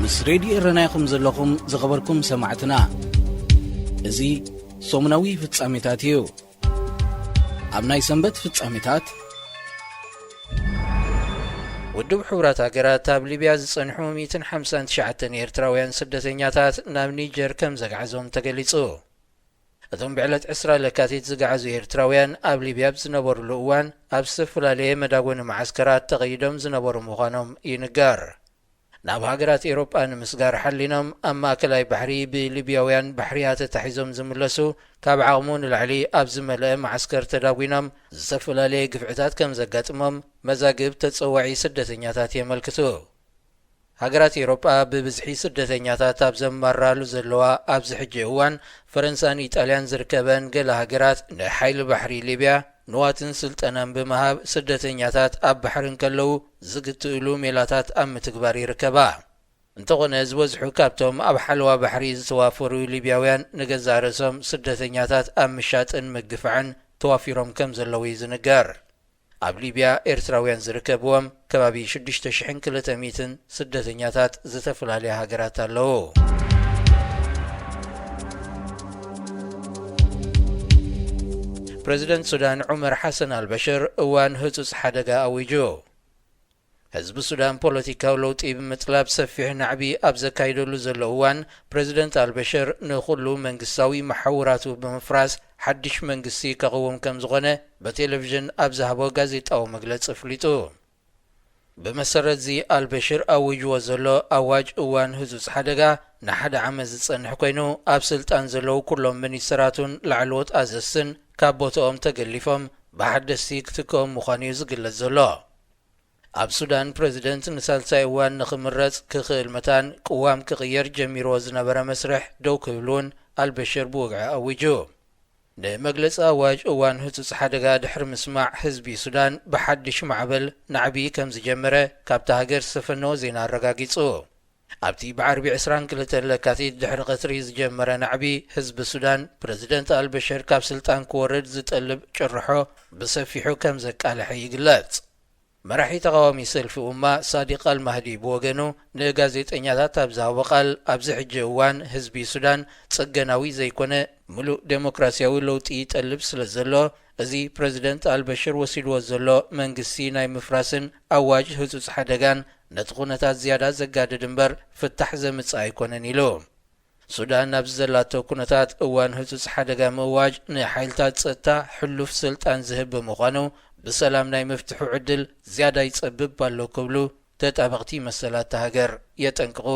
ምስ ሬድዮ ኤረና ኢኹም ዘለኹም ዝኸበርኩም ሰማዕትና። እዚ ሰሙናዊ ፍጻሜታት እዩ። ኣብ ናይ ሰንበት ፍጻሜታት፣ ውድብ ሕቡራት ሃገራት ኣብ ሊብያ ዝጸንሑ ሚእትን ሓምሳን ትሽዓተን ኤርትራውያን ስደተኛታት ናብ ኒጀር ከም ዘግዓዞም ተገሊጹ። እቶም ብዕለት ዕስራ ለካቲት ዝገዓዙ ኤርትራውያን ኣብ ሊብያ ኣብ ዝነበሩሉ እዋን ኣብ ዝተፈላለየ መዳጎኒ መዓስከራት ተቐይዶም ዝነበሩ ምዃኖም ይንገር። ናብ ሃገራት ኤውሮጳ ንምስጋር ሓሊኖም ኣብ ማእከላይ ባሕሪ ብሊብያውያን ባሕርያ ተታሒዞም ዝምለሱ ካብ ዓቕሙ ንላዕሊ ኣብ ዝመልአ መዓስከር ተዳጒኖም ዝተፈላለየ ግፍዕታት ከም ዘጋጥሞም መዛግብ ተጸዋዒ ስደተኛታት የመልክቱ። ሃገራት ኤውሮጳ ብብዝሒ ስደተኛታት ኣብ ዘማራሉ ዘለዋ ኣብዚ ሕጂ እዋን ፈረንሳን ኢጣልያን ዝርከበን ገለ ሃገራት ንሓይሊ ባሕሪ ሊብያ ንዋትን ስልጠናን ብምሃብ ስደተኛታት ኣብ ባሕሪ እንከለዉ ዝግትእሉ ሜላታት ኣብ ምትግባር ይርከባ። እንተኾነ ዝበዝሑ ካብቶም ኣብ ሓለዋ ባሕሪ ዝተዋፈሩ ሊብያውያን ንገዛእ ርእሶም ስደተኛታት ኣብ ምሻጥን ምግፋዕን ተዋፊሮም ከም ዘለዉ እዩ ዝንገር። ኣብ ሊብያ ኤርትራውያን ዝርከብዎም ከባቢ ሽዱሽተ ሽሕን ክልተ ሚእትን ስደተኛታት ዝተፈላለያ ሃገራት ኣለዉ። ፕረዚደንት ሱዳን ዑመር ሓሰን ኣልበሽር እዋን ህጹጽ ሓደጋ ኣዊጁ። ህዝቢ ሱዳን ፖለቲካዊ ለውጢ ብምጥላብ ሰፊሕ ናዕቢ ኣብ ዘካይደሉ ዘሎ እዋን፣ ፕረዚደንት ኣልበሽር ንኹሉ መንግስታዊ መሓውራቱ ብምፍራስ ሓድሽ መንግስቲ ከቕውም ከም ዝኾነ በቴሌቪዥን ኣብ ዝሃቦ ጋዜጣዊ መግለጺ ኣፍሊጡ። ብመሰረት'ዚ ኣልበሽር ኣዊጅዎ ዘሎ ኣዋጅ እዋን ህጹጽ ሓደጋ ንሓደ ዓመት ዝጸንሕ ኮይኑ፣ ኣብ ስልጣን ዘለዉ ኩሎም ሚኒስተራቱን ላዕለዎት ኣዘዝትን ካብ ቦትኦም ተገሊፎም ብሓደስቲ ክትክኦም ምዃኑ እዩ ዝግለጽ ዘሎ። ኣብ ሱዳን ፕረዚደንት ንሳልሳይ እዋን ንኽምረጽ ክኽእል መታን ቅዋም ክቕየር ጀሚርዎ ዝነበረ መስርሕ ደው ክብል እውን ኣልበሽር ብውግዒ ኣዊጁ። ንመግለጺ ኣዋጅ እዋን ህጹጽ ሓደጋ ድሕሪ ምስማዕ ህዝቢ ሱዳን ብሓድሽ ማዕበል ናዕቢ ከም ዝጀመረ ካብታ ሃገር ዝተፈነወ ዜና ኣረጋጊጹ። ኣብቲ ብዓርቢ ዕስራን ክልተን ለካቲት ድሕሪ ቀትሪ ዝጀመረ ናዕቢ ህዝቢ ሱዳን ፕረዚደንት ኣልበሽር ካብ ስልጣን ክወርድ ዝጠልብ ጭርሖ ብሰፊሑ ከም ዘቃልሐ ይግለጽ። መራሒ ተቓዋሚ ሰልፊ ኡማ ሳዲቕ ኣልማህዲ ብወገኑ ንጋዜጠኛታት ኣብ ዝሃቦ ቃል፣ ኣብዚ ሕጂ እዋን ህዝቢ ሱዳን ጽገናዊ ዘይኮነ ምሉእ ዴሞክራሲያዊ ለውጢ ይጠልብ ስለ ዘሎ፣ እዚ ፕረዚደንት ኣልበሽር ወሲድዎ ዘሎ መንግስቲ ናይ ምፍራስን ኣዋጅ ህጹጽ ሓደጋን ነቲ ኩነታት ዝያዳ ዘጋድድ እምበር ፍታሕ ዘምጽእ ኣይኮነን ኢሉ። ሱዳን ናብዚ ዘላቶ ኩነታት እዋን ህጹጽ ሓደጋ ምእዋጅ ንሓይልታት ጸጥታ ሕሉፍ ስልጣን ዝህብ ብምዃኑ፣ ብሰላም ናይ ምፍትሑ ዕድል ዝያዳ ይጸብብ ኣሎ ክብሉ ተጣበቕቲ መሰላት እታ ሃገር የጠንቅቑ።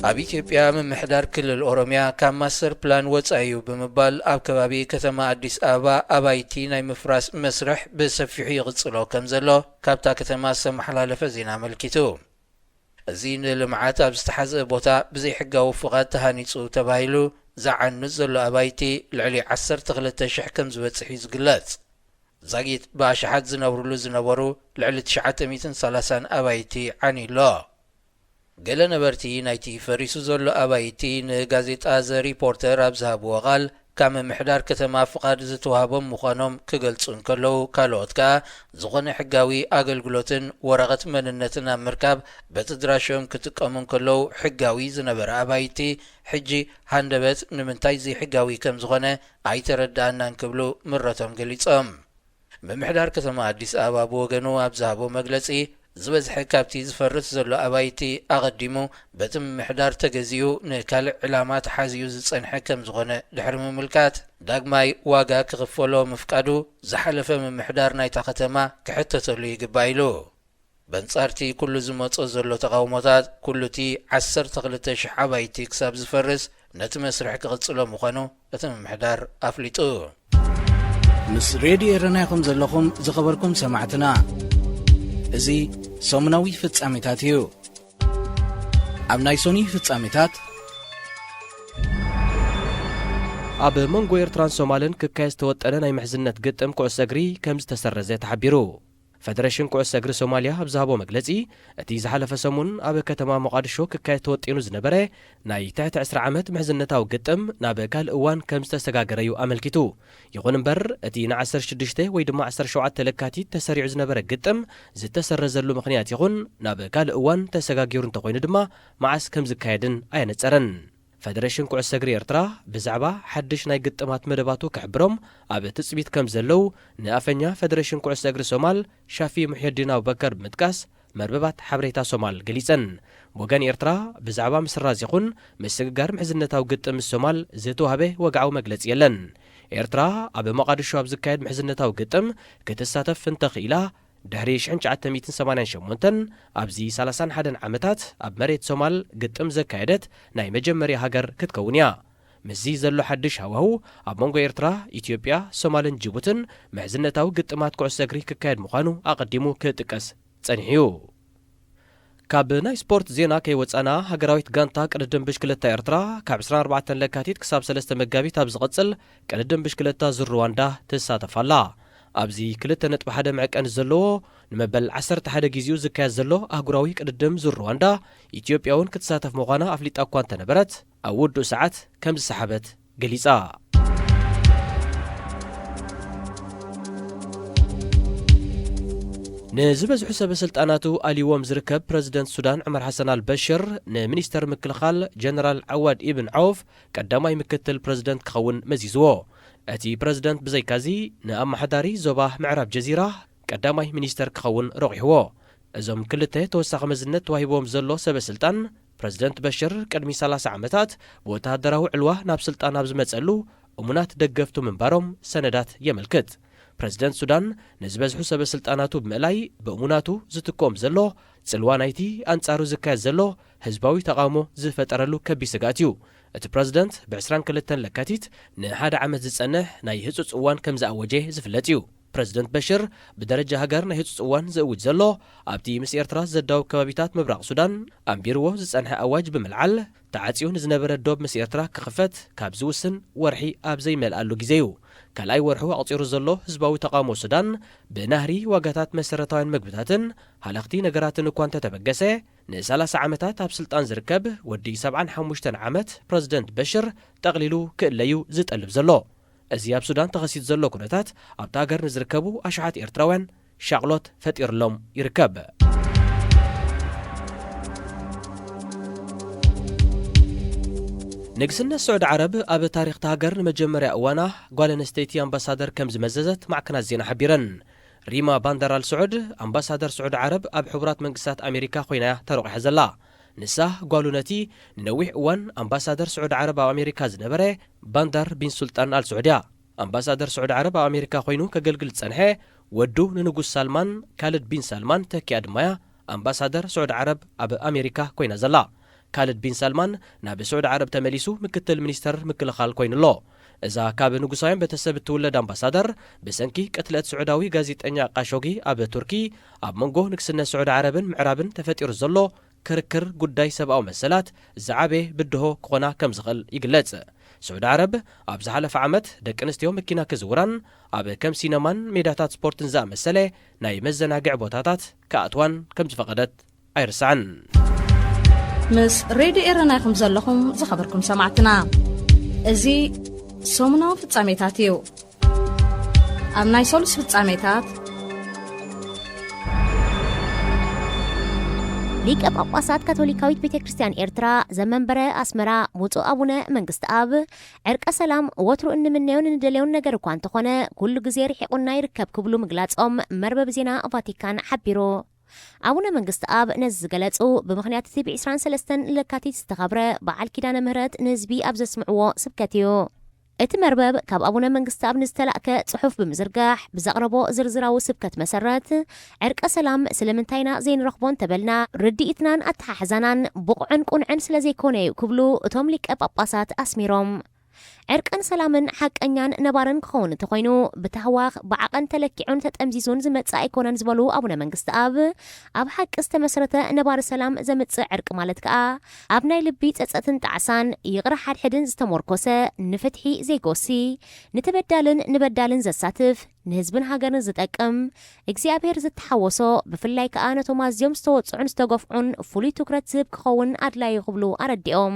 ኣብ ኢትዮጵያ ምምሕዳር ክልል ኦሮሚያ ካብ ማስተር ፕላን ወጻኢ እዩ ብምባል ኣብ ከባቢ ከተማ ኣዲስ ኣበባ ኣባይቲ ናይ ምፍራስ መስርሕ ብሰፊሑ ይቕጽሎ ከም ዘሎ ካብታ ከተማ ዝተመሓላለፈ ዜና ኣመልኪቱ። እዚ ንልምዓት ኣብ ዝተሓዝአ ቦታ ብዘይሕጋዊ ፍቓድ ተሃኒጹ ተባሂሉ ዝዓኑ ዘሎ ኣባይቲ ልዕሊ ዓሰርተ ክልተ ሽሕ ከም ዝበጽሕ እዩ ዝግለጽ። ዛጊት ብኣሽሓት ዝነብሩሉ ዝነበሩ ልዕሊ ትሽዓተ ሚእትን ሰላሳን ኣባይቲ ዓንዩ ኣሎ። ገለ ነበርቲ ናይቲ ፈሪሱ ዘሎ ኣባይቲ ንጋዜጣ ዘ ሪፖርተር ኣብ ዝሃብዎ ቃል፣ ካብ ምምሕዳር ከተማ ፍቓድ ዝተዋህቦም ምዃኖም ክገልጹ እንከለዉ፣ ካልኦት ከኣ ዝኾነ ሕጋዊ ኣገልግሎትን ወረቐት መንነትን ኣብ ምርካብ በቲ ድራሽኦም ክጥቀሙ እንከለዉ፣ ሕጋዊ ዝነበረ ኣባይቲ ሕጂ ሃንደበት ንምንታይ ዘይሕጋዊ ከም ዝኾነ ኣይተረድኣናን ክብሉ ምረቶም ገሊጾም። ምምሕዳር ከተማ ኣዲስ ኣበባ ብወገኑ ኣብ ዝሃቦ መግለጺ፣ ዝበዝሐ ካብቲ ዝፈርስ ዘሎ ኣባይቲ ኣቐዲሙ በቲ ምምሕዳር ተገዚኡ ንካልእ ዕላማ ተሓዚኡ ዝጸንሐ ከም ዝኾነ ድሕሪ ምምልካት፣ ዳግማይ ዋጋ ክኽፈሎ ምፍቃዱ ዝሓለፈ ምምሕዳር ናይታ ከተማ ክሕተተሉ ይግባእ ኢሉ። በንጻርቲ ኩሉ ዝመጾ ዘሎ ተቓውሞታት፣ ኩሉ እቲ ዓሰርተ ክልተ ሽሕ ኣባይቲ ክሳብ ዝፈርስ ነቲ መስርሕ ክቕጽሎ ምዃኑ እቲ ምምሕዳር ኣፍሊጡ። ምስ ሬድዮ ኤረና ኢኹም ዘለኹም ዝኸበርኩም ሰማዕትና። እዚ ሰሙናዊ ፍጻሜታት እዩ። ኣብ ናይ ሶኒ ፍጻሜታት፣ ኣብ መንጎ ኤርትራን ሶማልን ክካየድ ዝተወጠነ ናይ ምሕዝነት ግጥም ኩዕሶ እግሪ ከም ዝተሰረዘ ተሓቢሩ። ፈደረሽን ኩዕሶ እግሪ ሶማልያ ኣብ ዝሃቦ መግለጺ፣ እቲ ዝሓለፈ ሰሙን ኣብ ከተማ ሞቓድሾ ክካየድ ተወጢኑ ዝነበረ ናይ ትሕቲ ዕስራ ዓመት ምሕዝነታዊ ግጥም ናብ ካልእ እዋን ከም ዝተሰጋገረ እዩ ኣመልኪቱ። ይኹን እምበር፣ እቲ ን ዓሰርተ ሽዱሽተ ወይ ድማ ዓሰርተ ሸውዓተ ለካቲት ተሰሪዑ ዝነበረ ግጥም ዝተሰረዘሉ ምኽንያት ይኹን ናብ ካልእ እዋን ተሰጋጊሩ እንተኾይኑ ድማ መዓስ ከም ዝካየድን ኣየነጸረን። ፈደረሽን ኩዕሶ እግሪ ኤርትራ ብዛዕባ ሓድሽ ናይ ግጥማት መደባቱ ክሕብሮም ኣብ ትጽቢት ከም ዘለዉ ንኣፈኛ ፈደረሽን ኩዕሶ እግሪ ሶማል ሻፊ ሙሕየዲን ኣቡበከር ብምጥቃስ መርበባት ሓበሬታ ሶማል ገሊጸን። ብወገን ኤርትራ ብዛዕባ ምስራዝ ይኹን ምስግጋር ምሕዝነታዊ ግጥም ምስ ሶማል ዝተዋህበ ወግዓዊ መግለጺ የለን። ኤርትራ ኣብ ሞቓድሾ ኣብ ዝካየድ ምሕዝነታዊ ግጥም ክትሳተፍ እንተኽኢላ፣ ድሕሪ ሽሕን ትሽዓተ ሚእትን ሰማንያን ሸሞንተን ኣብዚ ሰላሳን ሓደን ዓመታት ኣብ መሬት ሶማል ግጥም ዘካየደት ናይ መጀመርያ ሃገር ክትከውን እያ። ምስዚ ዘሎ ሓድሽ ሃዋሁ ኣብ መንጎ ኤርትራ፣ ኢትዮጵያ፣ ሶማልን ጅቡትን ምሕዝነታዊ ግጥማት ኩዕሶ እግሪ ክካየድ ምዃኑ ኣቐዲሙ ክጥቀስ ጸኒሑ እዩ። ካብ ናይ ስፖርት ዜና ከይወጻና፣ ሃገራዊት ጋንታ ቅድድም ብሽክለታ ኤርትራ ካብ ዕስራን ኣርባዕተን ለካቲት ክሳብ ሰለስተ መጋቢት ኣብ ዝቐጽል ቅድድም ብሽክለታ ዙር ሩዋንዳ ትሳተፍ ኣላ። ኣብዚ ክልተ ነጥቢ ሓደ መዐቀኒ ዘለዎ ንመበል ዓሰርተ ሓደ ግዜኡ ዝካየድ ዘሎ ኣህጉራዊ ቅድድም ዙር ሩዋንዳ፣ ኢትዮጵያ እውን ክትሳተፍ ምዃና ኣፍሊጣ እኳ እንተነበረት፣ ኣብ ውዱእ ሰዓት ከም ዝሰሓበት ገሊጻ። ንዝበዝሑ ሰበ ስልጣናቱ ኣልይዎም ዝርከብ ፕረዚደንት ሱዳን ዑመር ሓሰን ኣልበሽር፣ ንሚኒስተር ምክልኻል ጀነራል ዓዋድ ኢብን ዓውፍ ቀዳማይ ምክትል ፕረዚደንት ክኸውን መዚዝዎ። እቲ ፕረዚደንት ብዘይካዚ፣ ንኣመሓዳሪ ዞባ ምዕራብ ጀዚራ ቀዳማይ ሚኒስተር ክኸውን ረቑሕዎ። እዞም ክልተ ተወሳኺ መዝነት ተዋሂብዎም ዘሎ ሰበ ስልጣን፣ ፕረዚደንት በሽር ቅድሚ ሰላሳ ዓመታት ብወተሃደራዊ ዕልዋ ናብ ስልጣን ኣብ ዝመጸሉ እሙናት ደገፍቱ ምንባሮም ሰነዳት የመልክት። ፕረዚደንት ሱዳን ንዝበዝሑ ሰበ ስልጣናቱ ብምእላይ ብእሙናቱ ዝትክኦም ዘሎ ጽልዋ ናይቲ ኣንጻሩ ዝካየድ ዘሎ ህዝባዊ ተቓውሞ ዝፈጠረሉ ከቢድ ስግኣት እዩ። እቲ ፕረዚደንት ብ ዕስራን ክልተን ለካቲት ንሓደ ዓመት ዝጸንሕ ናይ ህጹጽ እዋን ከም ዝኣወጀ ዝፍለጥ እዩ። ፕረዚደንት በሽር ብደረጃ ሃገር ናይ ህጹጽ እዋን ዝእውጅ ዘሎ፣ ኣብቲ ምስ ኤርትራ ዘዳውብ ከባቢታት ምብራቕ ሱዳን ኣንቢርዎ ዝጸንሐ ኣዋጅ ብምልዓል፣ ተዓጽዩ ንዝነበረ ዶብ ምስ ኤርትራ ክኽፈት ካብ ዝውስን ወርሒ ኣብ ዘይመልኣሉ ግዜ እዩ። ካልኣይ ወርሑ ኣቑጺሩ ዘሎ ህዝባዊ ተቓውሞ ሱዳን፣ ብናህሪ ዋጋታት መሰረታውያን መግብታትን ሃለኽቲ ነገራትን እኳ እንተተበገሰ፣ ንሰላሳ ዓመታት ኣብ ስልጣን ዝርከብ ወዲ ሰብዓን ሓሙሽተን ዓመት ፕረዚደንት በሽር ጠቕሊሉ ክእለዩ ዝጠልብ ዘሎ። እዚ ኣብ ሱዳን ተኸሲቱ ዘሎ ኩነታት፣ ኣብታ ሃገር ንዝርከቡ ኣሽሓት ኤርትራውያን ሻቕሎት ፈጢርሎም ይርከብ። ንግስነት ስዑዲ ዓረብ ኣብ ታሪኽታ ሃገር ንመጀመርያ እዋና ጓል ኣንስተይቲ ኣምባሳደር ከም ዝመዘዘት ማዕከናት ዜና ሓቢረን። ሪማ ባንዳር ኣል ስዑድ ኣምባሳደር ስዑዲ ዓረብ ኣብ ሕቡራት መንግስታት ኣሜሪካ ኮይና እያ ተረቑሓ ዘላ። ንሳ ጓሉ ነቲ ንነዊሕ እዋን ኣምባሳደር ስዑዲ ዓረብ ኣብ ኣሜሪካ ዝነበረ ባንዳር ቢን ሱልጣን ኣል ስዑድ እያ። ኣምባሳደር ስዑዲ ዓረብ ኣብ ኣሜሪካ ኮይኑ ከገልግል ዝጸንሐ ወዱ ንንጉስ ሳልማን፣ ካልድ ቢን ሳልማን፣ ተኪኣ ድማ እያ ኣምባሳደር ስዑዲ ዓረብ ኣብ ኣሜሪካ ኮይና ዘላ። ካልድ ቢን ሳልማን ናብ ስዑዲ ዓረብ ተመሊሱ ምክትል ሚኒስተር ምክልኻል ኮይኑ ኣሎ። እዛ ካብ ንጉሳውያን ቤተሰብ እትውለድ ኣምባሳደር፣ ብሰንኪ ቅትለት ስዑዳዊ ጋዜጠኛ ቃሾጊ ኣብ ቱርኪ፣ ኣብ መንጎ ንግስነት ስዑዲ ዓረብን ምዕራብን ተፈጢሩ ዘሎ ክርክር ጉዳይ ሰብኣዊ መሰላት ዝዓበየ ብድሆ ክኾና ከም ዝኽእል ይግለጽ። ስዑዲ ዓረብ ኣብ ዝሓለፈ ዓመት ደቂ ኣንስትዮ መኪና ክዝውራን ኣብ ከም ሲነማን ሜዳታት ስፖርትን ዝኣመሰለ ናይ መዘናግዒ ቦታታት ክኣትዋን ከም ዝፈቐደት ኣይርሳዕን። ምስ ሬድዮ ኤረና ኢኹም ዘለኹም ዝኸበርኩም ሰማዕትና። እዚ ሰሙናዊ ፍጻሜታት እዩ። ኣብ ናይ ሰሉስ ፍጻሜታት፣ ሊቀ ጳጳሳት ካቶሊካዊት ቤተ ክርስቲያን ኤርትራ ዘመንበረ ኣስመራ ብፁዕ ኣቡነ መንግስቲ ኣብ ዕርቀ ሰላም ወትሩ እንምነዮን እንደልዮን ነገር እኳ እንተኾነ፣ ኩሉ ግዜ ርሒቑና ይርከብ ክብሉ ምግላጾም መርበብ ዜና ቫቲካን ሓቢሩ። ኣቡነ መንግስቲ ኣብ ነዚ ዝገለጹ፣ ብምኽንያት እቲ ብ ዕስራን ሰለስተን ለካቲት ዝተኸብረ በዓል ኪዳነ ምህረት ንህዝቢ ኣብ ዘስምዕዎ ስብከት እዩ። እቲ መርበብ ካብ ኣቡነ መንግስቲ ኣብ ንዝተላእከ ጽሑፍ ብምዝርጋሕ ብዘቕረቦ ዝርዝራዊ ስብከት መሰረት፣ ዕርቀ ሰላም ስለምንታይና ዘይንረኽቦ እንተበልና፣ ርድኢትናን ኣተሓሕዛናን ብቑዕን ቁኑዕን ስለ ዘይኮነ እዩ ክብሉ እቶም ሊቀ ጳጳሳት ኣስሚሮም። ዕርቅን ሰላምን ሓቀኛን ነባርን ክኸውን እንተኾይኑ፣ ብታህዋኽ ብዓቐን ተለኪዑን ተጠምዚዙን ዝመጽእ ኣይኮነን ዝበሉ ኣቡነ መንግስቲ ኣብ፣ ኣብ ሓቂ ዝተመስረተ ነባሪ ሰላም ዘምጽእ ዕርቂ ማለት ከኣ፣ ኣብ ናይ ልቢ ጸጸትን ጣዕሳን ይቕረ ሓድሕድን ዝተሞርኮሰ፣ ንፍትሒ ዘይጎሲ፣ ንተበዳልን ንበዳልን ዘሳትፍ፣ ንህዝብን ሃገርን ዝጠቅም፣ እግዚኣብሔር ዝተሓወሶ፣ ብፍላይ ከኣ ነቶም ኣዝዮም ዝተወጽዑን ዝተገፍዑን ፍሉይ ትኩረት ዝህብ ክኸውን ኣድላዩ ክብሉ ኣረዲኦም።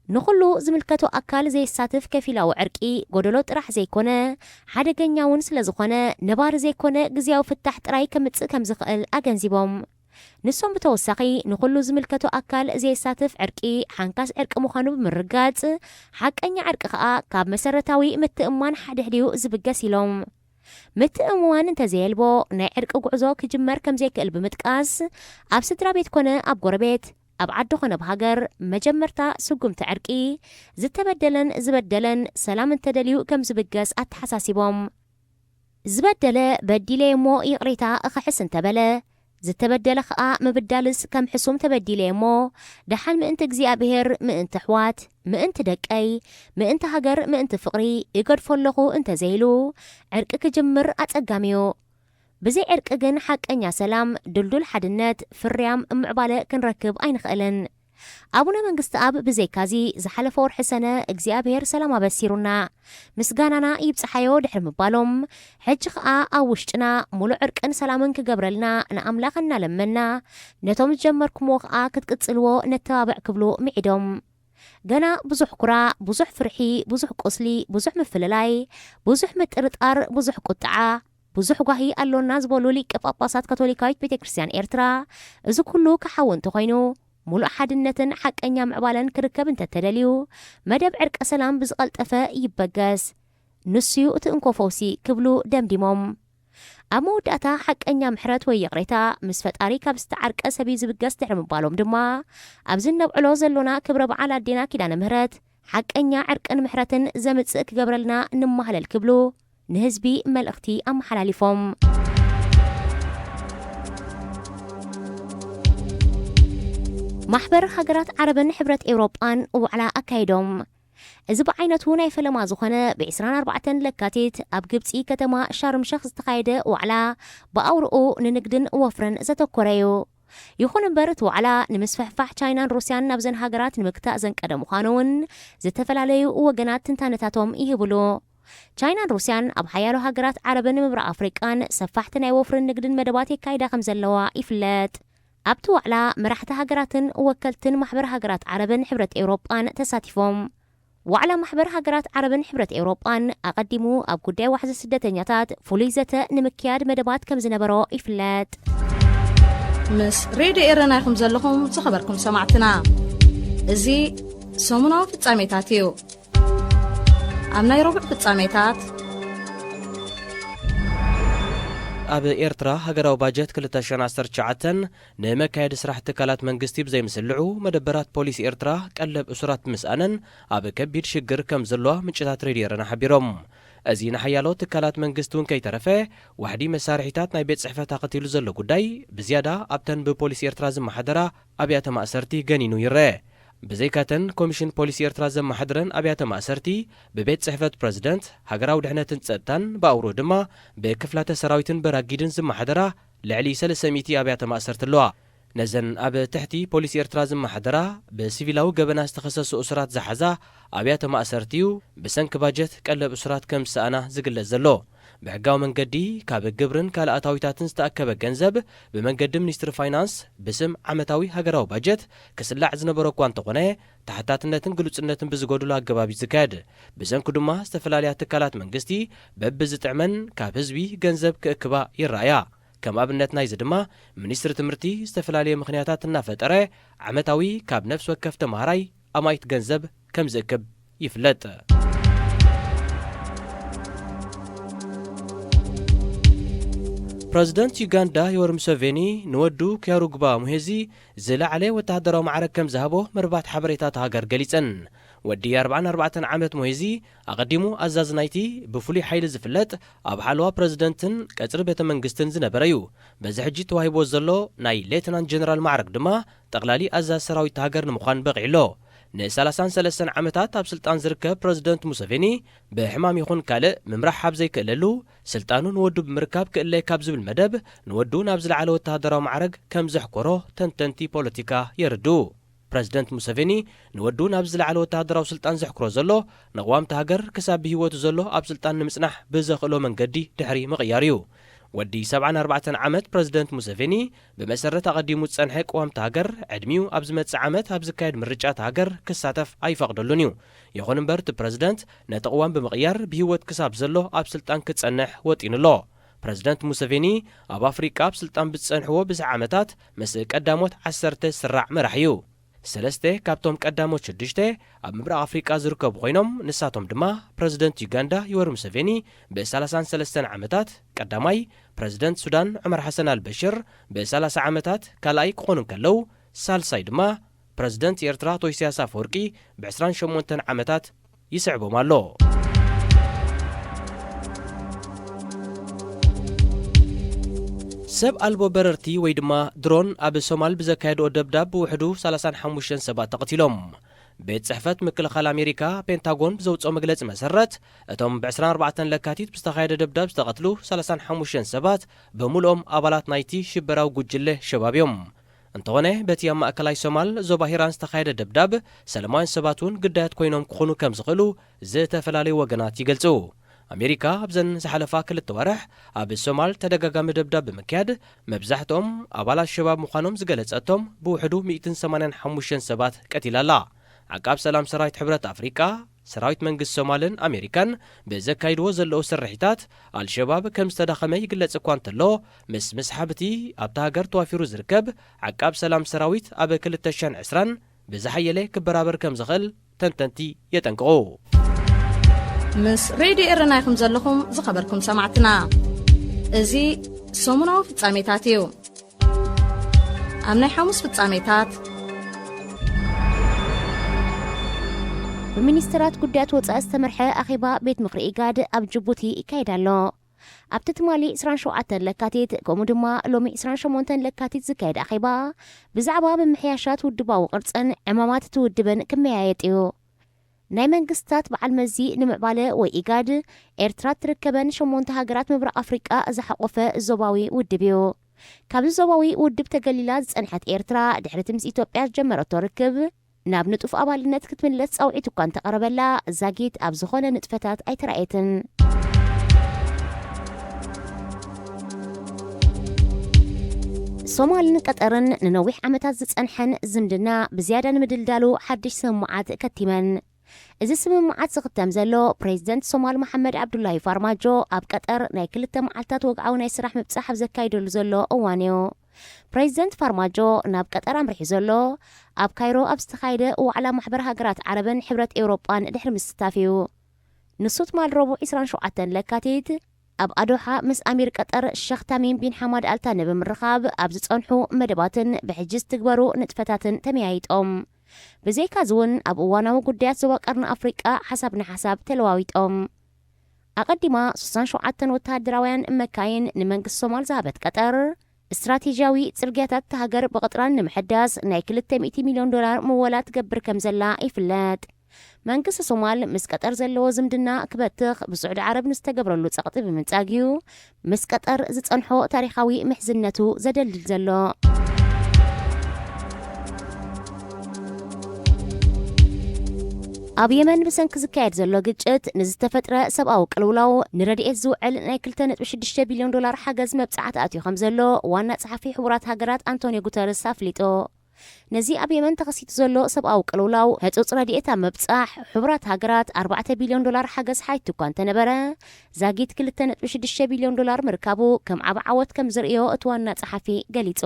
ንኹሉ ዝምልከቶ ኣካል ዘየሳትፍ ከፊላዊ ዕርቂ ጎደሎ ጥራሕ ዘይኮነ፣ ሓደገኛ እውን ስለ ዝኾነ፣ ነባሪ ዘይኮነ ግዝያዊ ፍታሕ ጥራይ ከምጽእ ከም ዝኽእል ኣገንዚቦም። ንሶም ብተወሳኺ፣ ንኹሉ ዝምልከቶ ኣካል ዘየሳትፍ ዕርቂ ሓንካስ ዕርቂ ምዃኑ ብምርጋጽ፣ ሓቀኛ ዕርቂ ከኣ ካብ መሰረታዊ ምትእምማን ሓድሕድዩ ዝብገስ ኢሎም። ምትእምማን እንተዘየልቦ፣ ናይ ዕርቂ ጉዕዞ ክጅመር ከም ዘይክእል ብምጥቃስ፣ ኣብ ስድራ ቤት ኮነ ኣብ ጎረቤት፣ ኣብ ዓዲ ኮነ ኣብ ሃገር፣ መጀመርታ ስጉምቲ ዕርቂ፣ ዝተበደለን ዝበደለን ሰላም እንተደልዩ ከም ዝብገስ ኣተሓሳሲቦም። ዝበደለ በዲለ እሞ ይቕሬታ እኽሕስ እንተበለ፣ ዝተበደለ ኸኣ ምብዳልስ ከም ሕሱም ተበዲለ እሞ፣ ደሓን ምእንቲ እግዚኣብሔር፣ ምእንቲ ኣሕዋት፣ ምእንቲ ደቀይ፣ ምእንቲ ሃገር፣ ምእንቲ ፍቕሪ እገድፎ ኣለኹ እንተዘይሉ፣ ዕርቂ ክጅምር ኣጸጋሚ'ዩ። ብዘይ ዕርቂ ግን ሓቀኛ ሰላም፣ ድልዱል ሓድነት፣ ፍርያም ምዕባለ ክንረክብ ኣይንኽእልን። ኣቡነ መንግስቲ ኣብ ብዘይካዚ፣ ዝሓለፈ ወርሒ ሰነ እግዚኣብሔር ሰላም ኣበሲሩና፣ ምስጋናና ይብጽሓዮ ድሕሪ ምባሎም፣ ሕጂ ኸኣ ኣብ ውሽጥና ሙሉእ ዕርቅን ሰላምን ክገብረልና ንኣምላኽ እናለመና፣ ነቶም ዝጀመርኩምዎ ኸኣ ክትቅጽልዎ ነተባብዕ ክብሉ ምዒዶም። ገና ብዙሕ ኩራ፣ ብዙሕ ፍርሒ፣ ብዙሕ ቁስሊ፣ ብዙሕ ምፍልላይ፣ ብዙሕ ምጥርጣር፣ ብዙሕ ቁጥዓ፣ ብዙሕ ጓሂ ኣሎና ዝበሉ ሊቀ ጳጳሳት ካቶሊካዊት ቤተ ክርስቲያን ኤርትራ፣ እዚ ኩሉ ክሓዊ እንተኾይኑ፣ ሙሉእ ሓድነትን ሓቀኛ ምዕባለን ክርከብ እንተተደልዩ፣ መደብ ዕርቀ ሰላም ብዝቐልጠፈ ይበገስ። ንሱዩ እቲ እንኮ ፈውሲ ክብሉ ደምዲሞም። ኣብ መወዳእታ ሓቀኛ ምሕረት ወይ ይቕሬታ ምስ ፈጣሪ ካብ ዝተዓርቀ ሰብ እዩ ዝብገስ ድሕሪ ምባሎም ድማ፣ ኣብዚ እነብዕሎ ዘሎና ክብረ በዓል ኣዴና ኪዳነ ምህረት ሓቀኛ ዕርቅን ምሕረትን ዘምጽእ ክገብረልና ንማህለል ክብሉ ንህዝቢ መልእኽቲ ኣመሓላሊፎም። ማሕበር ሃገራት ዓረብን ሕብረት ኤውሮጳን ዋዕላ ኣካይዶም። እዚ ብዓይነቱ ናይ ፈለማ ዝኾነ ብ ዕስራን ኣርባዕተን ለካቲት ኣብ ግብጺ ከተማ ሻርም ሸኽ ዝተኻየደ ዋዕላ ብኣውርኡ ንንግድን ወፍርን ዘተኮረ እዩ። ይኹን እምበር እቲ ዋዕላ ንምስፍሕፋሕ ቻይናን ሩስያን ናብዘን ሃገራት ንምግታእ ዘንቀደ ምዃኑ እውን ዝተፈላለዩ ወገናት ትንታነታቶም ይህብሉ። ቻይናን ሩስያን ኣብ ሓያሎ ሃገራት ዓረብን ምብራቕ ኣፍሪቃን ሰፋሕቲ ናይ ወፍርን ንግድን መደባት የካይዳ ከም ዘለዋ ይፍለጥ። ኣብቲ ዋዕላ መራሕቲ ሃገራትን ወከልትን ማሕበር ሃገራት ዓረብን ሕብረት ኤውሮጳን ተሳቲፎም። ዋዕላ ማሕበር ሃገራት ዓረብን ሕብረት ኤውሮጳን ኣቐዲሙ ኣብ ጉዳይ ዋሕዚ ስደተኛታት ፍሉይ ዘተ ንምክያድ መደባት ከም ዝነበሮ ይፍለጥ። ምስ ሬድዮ ኤረና ኢኹም ዘለኹም ዝኸበርኩም ሰማዕትና። እዚ ሰሙናዊ ፍጻሜታት እዩ። ኣብ ናይ ረቡዕ ፍጻሜታት፣ ኣብ ኤርትራ ሃገራዊ ባጀት ክልተ ሽሕን ዓሰርተ ትሽዓተን ንመካየዲ ስራሕ ትካላት መንግስቲ ብዘይምስልዑ፣ መደበራት ፖሊስ ኤርትራ ቀለብ እሱራት ብምስኣነን ኣብ ከቢድ ሽግር ከም ዘለዋ ምንጭታት ሬድዮ ኤረና ሓቢሮም። እዚ ንሓያሎ ትካላት መንግስቲ እውን ከይተረፈ፣ ዋሕዲ መሳርሒታት ናይ ቤት ጽሕፈት ኣኸቲሉ ዘሎ ጉዳይ፣ ብዝያዳ ኣብተን ብፖሊስ ኤርትራ ዝመሓደራ ኣብያተ ማእሰርቲ ገኒኑ ይረአ። ብዘይካተን ኮሚሽን ፖሊስ ኤርትራ ዘመሓድረን ኣብያተ ማእሰርቲ፣ ብቤት ጽሕፈት ፕረዚደንት፣ ሃገራዊ ድሕነትን ጸጥታን፣ ብኣውሮ ድማ ብክፍላተ ሰራዊትን በራጊድን ዝመሓደራ ልዕሊ ሰለስተ ሚእቲ ኣብያተ ማእሰርቲ ኣለዋ። ነዘን ኣብ ትሕቲ ፖሊስ ኤርትራ ዝመሓደራ ብሲቪላዊ ገበናት ዝተኸሰሱ እሱራት ዝሓዛ ኣብያተ ማእሰርቲ እዩ ብሰንኪ ባጀት ቀለብ እሱራት ከም ዝሰኣና ዝግለጽ ዘሎ። ብሕጋዊ መንገዲ ካብ ግብርን ካልእ ኣታዊታትን ዝተኣከበ ገንዘብ ብመንገዲ ሚኒስትሪ ፋይናንስ ብስም ዓመታዊ ሃገራዊ ባጀት ክስላዕ ዝነበሮ እኳ እንተኾነ፣ ተሓታትነትን ግሉጽነትን ብዝጎድሎ ኣገባብ እዩ ዝካየድ። ብሰንኩ ድማ ዝተፈላለያ ትካላት መንግስቲ በብዝጥዕመን ካብ ህዝቢ ገንዘብ ክእክባ ይረኣያ። ከም ኣብነት ናይዚ ድማ፣ ሚኒስትሪ ትምህርቲ ዝተፈላለየ ምኽንያታት እናፈጠረ ዓመታዊ ካብ ነፍሲ ወከፍ ተመሃራይ ኣማኢት ገንዘብ ከም ዝእክብ ይፍለጥ። ፕረዚደንት ዩጋንዳ ዮወሪ ሙሰቬኒ ንወዱ ኪያሩግባ ሙሄዚ ዝለዓለ ወተሃደራዊ ማዕረግ ከም ዝሃቦ መርባት ሓበሬታ እታ ሃገር ገሊጸን። ወዲ ኣርባዓን ኣርባዕተን ዓመት ሙሄዚ ኣቐዲሙ ኣዛዚ ናይቲ ብፍሉይ ሓይሊ ዝፍለጥ ኣብ ሓለዋ ፕረዚደንትን ቀጽሪ ቤተ መንግስትን ዝነበረ እዩ። በዚ ሕጂ ተዋሂብዎ ዘሎ ናይ ሌተናንት ጀነራል ማዕረግ ድማ ጠቕላሊ ኣዛዚ ሰራዊት እታ ሃገር ንምዃን በቒዑ ኣሎ። ንሰላሳን ሰለስተን ዓመታት ኣብ ስልጣን ዝርከብ ፕረዚደንት ሙሰቬኒ፣ ብሕማም ይኹን ካልእ ምምራሕ ኣብ ዘይክእለሉ፣ ስልጣኑ ንወዱ ብምርካብ ክእለየ ካብ ዝብል መደብ፣ ንወዱ ናብ ዝለዓለ ወተሃደራዊ ማዕረግ ከም ዘሕኮሮ ተንተንቲ ፖለቲካ የርድኡ። ፕረዚደንት ሙሰቬኒ ንወዱ ናብ ዝለዓለ ወተሃደራዊ ስልጣን ዘሕኩሮ ዘሎ፣ ንቕዋምቲ ሃገር ክሳብ ብህይወቱ ዘሎ ኣብ ስልጣን ንምጽናሕ ብዘኽእሎ መንገዲ ድሕሪ ምቕያር እዩ። ወዲ ሰብዓን ኣርባዕተን ዓመት ፕረዚደንት ሙሰቬኒ፣ ብመሰረት ኣቐዲሙ ዝጸንሐ ቅዋምቲ ሃገር፣ ዕድሚኡ ኣብ ዝመጽእ ዓመት ኣብ ዝካየድ ምርጫ እታ ሃገር ክሳተፍ ኣይፈቕደሉን እዩ። ይኹን እምበር፣ እቲ ፕረዚደንት ነቲ ቅዋም ብምቕያር ብህይወት ክሳብ ዘሎ ኣብ ስልጣን ክጸንሕ ወጢኑ ኣሎ። ፕረዚደንት ሙሰቬኒ፣ ኣብ ኣፍሪቃ ኣብ ስልጣን ብዝጸንሕዎ ብዝሒ ዓመታት፣ ምስ ቀዳሞት ዓሰርተ ዝስራዕ መራሒ እዩ። ሰለስተ ካብቶም ቀዳሞት ሽዱሽተ ኣብ ምብራቕ ኣፍሪቃ ዝርከቡ ኮይኖም፣ ንሳቶም ድማ ፕረዚደንት ዩጋንዳ ዮወሪ ሙሰቬኒ ብሰላሳን ሰለስተን ዓመታት፣ ቀዳማይ፣ ፕረዚደንት ሱዳን ዑመር ሓሰን ኣልበሽር ብሰላሳ ዓመታት ካልኣይ ክኾኑ እንከለዉ፣ ሳልሳይ ድማ ፕረዚደንት ኤርትራ ኣቶ ኢሳያስ ኣፈወርቂ ብዕስራን ሸሞንተን ዓመታት ይስዕቦም ኣሎ። ሰብ ኣልቦ በረርቲ ወይ ድማ ድሮን ኣብ ሶማል ብዘካየድኦ ደብዳብ ብውሕዱ ሰላሳን ሓሙሽተን ሰባት ተቐቲሎም። ቤት ጽሕፈት ምክልኻል ኣሜሪካ ፔንታጎን ብዘውጽኦ መግለጺ መሰረት፣ እቶም ብዕስራን ኣርባዕተን ለካቲት ብዝተኻየደ ደብዳብ ዝተቐትሉ ሰላሳን ሓሙሽተን ሰባት ብምሉኦም ኣባላት ናይቲ ሽበራዊ ጉጅለ ሸባብ እዮም። እንተኾነ፣ በቲ ኣብ ማእከላይ ሶማል ዞባ ሂራን ዝተኻየደ ደብዳብ፣ ሰላማውያን ሰባት እውን ግዳያት ኮይኖም ክኾኑ ከም ዝኽእሉ ዝተፈላለዩ ወገናት ይገልጹ። ኣሜሪካ ኣብዘን ዝሓለፋ ክልተ ወርሕ ኣብ ሶማል ተደጋጋሚ ደብዳብ ብምክያድ፣ መብዛሕትኦም ኣባላት ሸባብ ምዃኖም ዝገለጸቶም ብውሕዱ ሚእትን ሰማንያን ሓሙሽተን ሰባት ቀቲላ ኣላ። ዓቃብ ሰላም ሰራዊት ሕብረት ኣፍሪቃ፣ ሰራዊት መንግስቲ ሶማልን ኣሜሪካን ብዘካይድዎ ዘለዉ ስርሒታት፣ ኣልሸባብ ከም ዝተዳኸመ ይግለጽ እኳ እንተሎ፣ ምስ ምስሓብ እቲ ኣብታ ሃገር ተዋፊሩ ዝርከብ ዓቃብ ሰላም ሰራዊት ኣብ ክልተ ሽሕን ዕስራን ብዝሓየለ ክበራበር ከም ዝኽእል ተንተንቲ የጠንቅቑ። ምስ ሬድዮ ኤረና ኢኹም ዘለኹም ዝኸበርኩም ሰማዕትና። እዚ ሰሙናዊ ፍጻሜታት እዩ። ኣብ ናይ ሓሙስ ፍጻሜታት፣ ብሚኒስትራት ጉዳያት ወጻኢ ዝተመርሐ ኣኼባ ቤት ምኽሪ ኢጋድ ኣብ ጅቡቲ ይካየድ ኣሎ። ኣብቲ ትማሊ ዕስራን ሸውዓተን ለካቲት፣ ከምኡ ድማ ሎሚ ዕስራን ሸሞንተን ለካቲት ዝካየድ ኣኼባ፣ ብዛዕባ ምምሕያሻት ውድባዊ ቅርጽን ዕማማት እቲ ውድብን ክመያየጥ እዩ። ናይ መንግስታት በዓል መዚ ንምዕባለ ወይ ኢጋድ፣ ኤርትራ እትርከበን ሸሞንተ ሃገራት ምብራቕ ኣፍሪቃ ዝሓቖፈ ዞባዊ ውድብ እዩ። ካብዚ ዞባዊ ውድብ ተገሊላ ዝጸንሐት ኤርትራ፣ ድሕሪ እቲ ምስ ኢትዮጵያ ዝጀመረቶ ርክብ፣ ናብ ንጡፍ ኣባልነት ክትምለስ ጻውዒት እኳ እንተቐረበላ፣ ዛጊት ኣብ ዝኾነ ንጥፈታት ኣይተራእየትን። ሶማልን ቀጠርን ንነዊሕ ዓመታት ዝጸንሐን ዝምድና ብዝያዳ ንምድልዳሉ ሓድሽ ስምምዓት ከቲመን። እዚ ስምምዓት ዝኽተም ዘሎ፣ ፕሬዚደንት ሶማል መሓመድ ዓብዱላሂ ፋርማጆ ኣብ ቀጠር ናይ ክልተ መዓልታት ወግዓዊ ናይ ስራሕ ምብጻሕ ኣብ ዘካይደሉ ዘሎ እዋን እዩ። ፕሬዚደንት ፋርማጆ ናብ ቀጠር ኣምሪሑ ዘሎ፣ ኣብ ካይሮ ኣብ ዝተኻየደ ዋዕላ ማሕበር ሃገራት ዓረብን ሕብረት ኤውሮጳን ድሕሪ ምስታፍ እዩ። ንሱ ትማል ረቡዕ ዕስራን ሸውዓተን ለካቲት፣ ኣብ ኣዶሓ ምስ ኣሚር ቀጠር ሸኽ ታሚም ቢን ሓማድ ኣልታኒ ብምርኻብ ኣብ ዝጸንሑ መደባትን ብሕጂ ዝትግበሩ ንጥፈታትን ተመያይጦም። ብዘይካዚ እውን ኣብ እዋናዊ ጉዳያት ዞባ ቀርኒ ኣፍሪቃ ሓሳብ ንሓሳብ ተለዋዊጦም። ኣቐዲማ ሱሳን ሸውዓተን ወተሃደራውያን መካይን ንመንግስቲ ሶማል ዝሃበት ቀጠር፣ ስትራቴጂያዊ ጽርግያታት እታ ሃገር ብቐጥራን ንምሕዳስ ናይ ክልተ ሚእቲ ሚልዮን ዶላር ምወላ ትገብር ከም ዘላ ይፍለጥ። መንግስቲ ሶማል ምስ ቀጠር ዘለዎ ዝምድና ክበትኽ ብስዑዲ ዓረብ ንዝተገብረሉ ጸቕጢ ብምንጻግ እዩ፣ ምስ ቀጠር ዝጸንሖ ታሪኻዊ ምሕዝነቱ ዘደልድል ዘሎ። ኣብ የመን ብሰንኪ ዝካየድ ዘሎ ግጭት ንዝተፈጥረ ሰብኣዊ ቅልውላው ንረድኤት ዝውዕል ናይ ክልተ ነጥቢ ሽዱሽተ ቢልዮን ዶላር ሓገዝ መብጻዕቲ ኣትዩ ከም ዘሎ ዋና ጸሓፊ ሕቡራት ሃገራት ኣንቶኒዮ ጉተረስ ኣፍሊጡ። ነዚ ኣብ የመን ተኸሲቱ ዘሎ ሰብኣዊ ቅልውላው ህጹጽ ረድኤት ኣብ ምብጻሕ፣ ሕቡራት ሃገራት ኣርባዕተ ቢልዮን ዶላር ሓገዝ ሓቲቱ እኳ እንተነበረ፣ ዛጊት ክልተ ነጥቢ ሽዱሽተ ቢልዮን ዶላር ምርካቡ ከም ዓቢ ዓወት ከም ዝርእዮ እቲ ዋና ጸሓፊ ገሊጹ።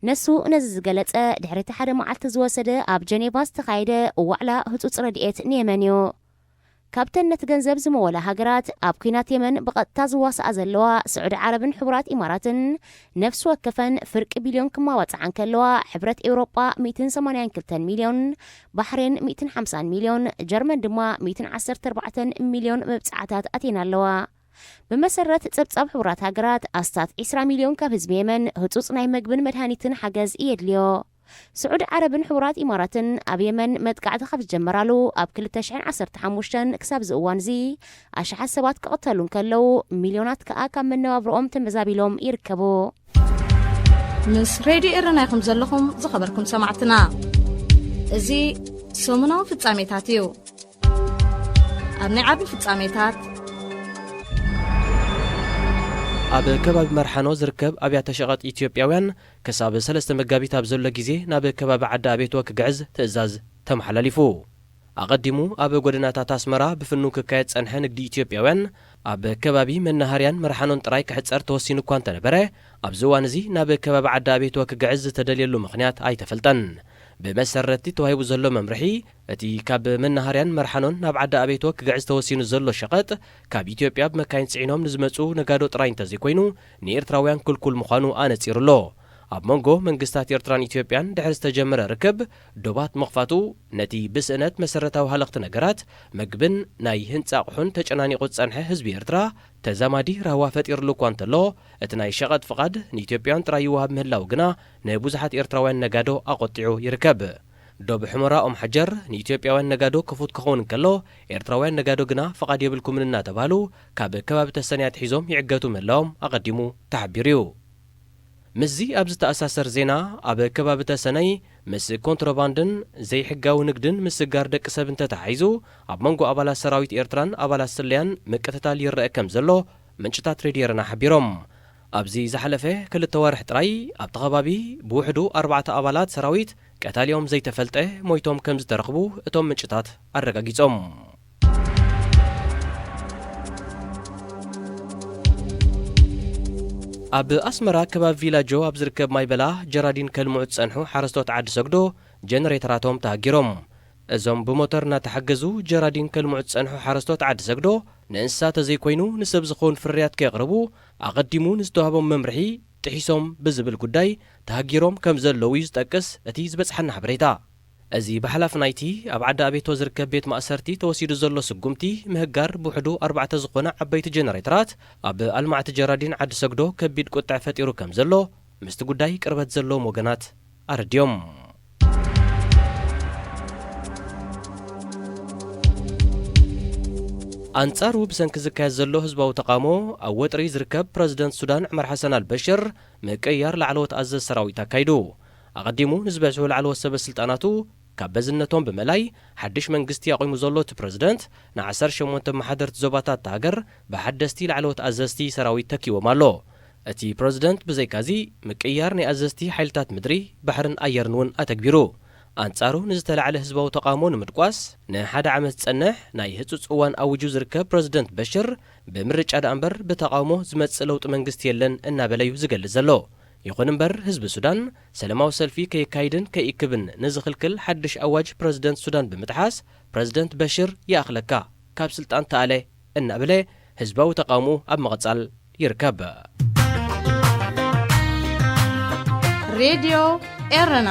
ነሱ ነዚ ዝገለጸ፣ ድሕሪ እቲ ሓደ መዓልቲ ዝወሰደ ኣብ ጀኔቫ ዝተኻየደ ዋዕላ ህጹጽ ረድኤት ንየመን እዩ። ካብተን ነቲ ገንዘብ ዝመወላ ሃገራት፣ ኣብ ኲናት የመን ብቐጥታ ዝዋስኣ ዘለዋ ስዑዲ ዓረብን ሕቡራት ኢማራትን፣ ነፍሲ ወከፈን ፍርቂ ቢልዮን ክማባጽዓ እንከለዋ፣ ሕብረት ኤውሮጳ ሚእትን ሰማንያን ክልተን ሚልዮን፣ ባሕሬን ሚእትን ሓምሳን ሚልዮን፣ ጀርመን ድማ ሚእትን ዓሰርተ ኣርባዕተን ሚልዮን መብጽዓታት ኣትየን ኣለዋ። ብመሰረት ጸብጻብ ሕቡራት ሃገራት፣ ኣስታት ዕስራ ሚልዮን ካብ ህዝቢ የመን ህጹጽ ናይ መግብን መድሃኒትን ሓገዝ የድልዮ። ስዑዲ ዓረብን ሕቡራት ኢማራትን ኣብ የመን መጥቃዕቲ ካብ ዝጀመራሉ ኣብ ክልተ ሽሕን ዓሰርተ ሓሙሽተን ክሳብ እዚ እዋን እዚ ኣሽሓት ሰባት ክቕተሉ እንከለዉ፣ ሚልዮናት ከኣ ካብ መነባብሮኦም ተመዛቢሎም ይርከቡ። ምስ ሬድዮ ኤረና ኢኹም ዘለኹም ዝኸበርኩም ሰማዕትና። እዚ ሰሙናዊ ፍጻሜታት እዩ። ኣብ ናይ ዓቢ ፍጻሜታት ኣብ ከባቢ መርሓኖ ዝርከብ ኣብያተ ሸቐጥ ኢትዮጵያውያን ክሳብ ሰለስተ መጋቢት ኣብ ዘሎ ግዜ ናብ ከባቢ ዓዲ ኣቤትዎ ክግዕዝ ትእዛዝ ተመሓላሊፉ። ኣቐዲሙ ኣብ ጎደናታት ኣስመራ ብፍኑ ክካየድ ጸንሐ ንግዲ ኢትዮጵያውያን ኣብ ከባቢ መናሃርያን መርሓኖን ጥራይ ክሕጸር ተወሲኑ እኳ እንተነበረ፣ ኣብዚ እዋን እዚ ናብ ከባቢ ዓዲ ኣቤትዎ ክግዕዝ ዝተደልየሉ ምኽንያት ኣይተፈልጠን። ብመሰረትቲ ተዋሂቡ ዘሎ መምርሒ፣ እቲ ካብ መናሃርያን መርሓኖን ናብ ዓዲ ኣቤትዎ ክግዕዝ ተወሲኑ ዘሎ ሸቐጥ፣ ካብ ኢትዮጵያ ብመካይን ጽዒኖም ንዝመጹ ነጋዶ ጥራይ እንተዘይኮይኑ፣ ንኤርትራውያን ክልኩል ምዃኑ ኣነጺሩ ኣሎ። ኣብ መንጎ መንግስታት ኤርትራን ኢትዮጵያን ድሕሪ ዝተጀመረ ርክብ፣ ዶባት ምኽፋቱ፣ ነቲ ብስእነት መሰረታዊ ሃለኽቲ ነገራት፣ መግብን ናይ ህንጻ ኣቑሑን ተጨናኒቑ ዝጸንሐ ህዝቢ ኤርትራ፣ ተዛማዲ ራህዋ ፈጢርሉ እኳ እንተሎ፣ እቲ ናይ ሸቐጥ ፍቓድ ንኢትዮጵያውያን ጥራይ ይወሃብ ምህላው ግና፣ ንብዙሓት ኤርትራውያን ነጋዶ ኣቖጢዑ ይርከብ። ዶብ ሑመራ ኦም ሓጀር ንኢትዮጵያውያን ነጋዶ ክፉት ክኸውን እንከሎ፣ ኤርትራውያን ነጋዶ ግና ፍቓድ የብልኩምን እናተባህሉ፣ ካብ ከባቢ ተሰነይ ኣትሒዞም ይዕገቱ ምህላዎም ኣቐዲሙ ተሓቢሩ እዩ። ምስዚ ኣብ ዝተኣሳሰር ዜና፣ ኣብ ከባቢ ተሰነይ ምስ ኮንትሮባንድን ዘይሕጋዊ ንግድን ምስጋር ደቂ ሰብ እንተተሓሒዙ፣ ኣብ መንጎ ኣባላት ሰራዊት ኤርትራን ኣባላት ስለያን ምቅትታል ይረአ ከም ዘሎ ምንጭታት ሬድዮ ኤረና ሓቢሮም። ኣብዚ ዝሓለፈ ክልተ ወርሒ ጥራይ፣ ኣብቲ ከባቢ ብውሕዱ ኣርባዕተ ኣባላት ሰራዊት ቀታሊኦም ዘይተፈልጠ ሞይቶም ከም ዝተረኽቡ እቶም ምንጭታት ኣረጋጊጾም። ኣብ ኣስመራ ከባቢ ቪላጆ ኣብ ዝርከብ ማይበላ ጀራዲን ከልምዑ ዝጸንሑ ሓረስቶት ዓዲ ሰግዶ ጀነሬተራቶም ተሃጊሮም። እዞም ብሞተር እናተሓገዙ ጀራዲን ከልምዑ ዝጸንሑ ሓረስቶት ዓዲ ሰግዶ፣ ንእንስሳ ተዘይኮይኑ ንሰብ ዝኸውን ፍርያት ከየቕርቡ፣ ኣቐዲሙ ንዝተዋህቦም መምርሒ ጥሒሶም ብዝብል ጉዳይ ተሃጊሮም ከም ዘለዉ እዩ ዝጠቅስ እቲ ዝበጽሓና ሓበሬታ። እዚ ብሓላፊ ናይቲ ኣብ ዓዲ ኣቤቶ ዝርከብ ቤት ማእሰርቲ ተወሲዱ ዘሎ ስጉምቲ ምህጋር ብውሕዱ ኣርባዕተ ዝኾና ዓበይቲ ጀነሬተራት ኣብ ኣልማዕቲ ጀራዲን ዓዲ ሰግዶ ከቢድ ቁጥዐ ፈጢሩ ከም ዘሎ ምስቲ ጉዳይ ቅርበት ዘለዎም ወገናት ኣረድዮም። ኣንጻሩ ብሰንኪ ዝካየድ ዘሎ ህዝባዊ ተቓውሞ ኣብ ወጥሪ ዝርከብ ፕረዚደንት ሱዳን ዑመር ሓሰን ኣልበሽር ምቅይያር ላዕለዎት ኣዘዝ ሰራዊት ኣካይዱ። ኣቐዲሙ ንዝበዝሑ ላዕለዎት ሰበ ስልጣናቱ ካብ በዝነቶም ብምእላይ ሓድሽ መንግስቲ ኣቑሙ ዘሎ እቲ ፕረዚደንት ንዓሰርተ ሸሞንተ መሓደርቲ ዞባታት እታ ሃገር ብሓደስቲ ላዕለዎት ኣዘዝቲ ሰራዊት ተኪዎም ኣሎ። እቲ ፕረዚደንት ብዘይካዚ ምቅይያር ናይ ኣዘዝቲ ሓይልታት ምድሪ፣ ባሕርን ኣየርን እውን ኣተግቢሩ። ኣንጻሩ ንዝተላዕለ ህዝባዊ ተቓውሞ ንምድቋስ ንሓደ ዓመት ዝጸንሕ ናይ ህጹጽ እዋን ኣዊጁ ዝርከብ ፕረዚደንት በሽር፣ ብምርጫ ደኣ እምበር ብተቓውሞ ዝመጽእ ለውጢ መንግስቲ የለን እናበለ እዩ ዝገልጽ ዘሎ። ይኹን እምበር ህዝቢ ሱዳን ሰላማዊ ሰልፊ ከየካይድን ከይእክብን ንዝኽልክል ሓድሽ ኣዋጅ ፕረዚደንት ሱዳን ብምጥሓስ፣ ፕረዚደንት በሽር ይኣኽለካ፣ ካብ ስልጣን ተኣለ እናበለ ህዝባዊ ተቓውሞ ኣብ ምቕጻል ይርከብ። ሬድዮ ኤረና።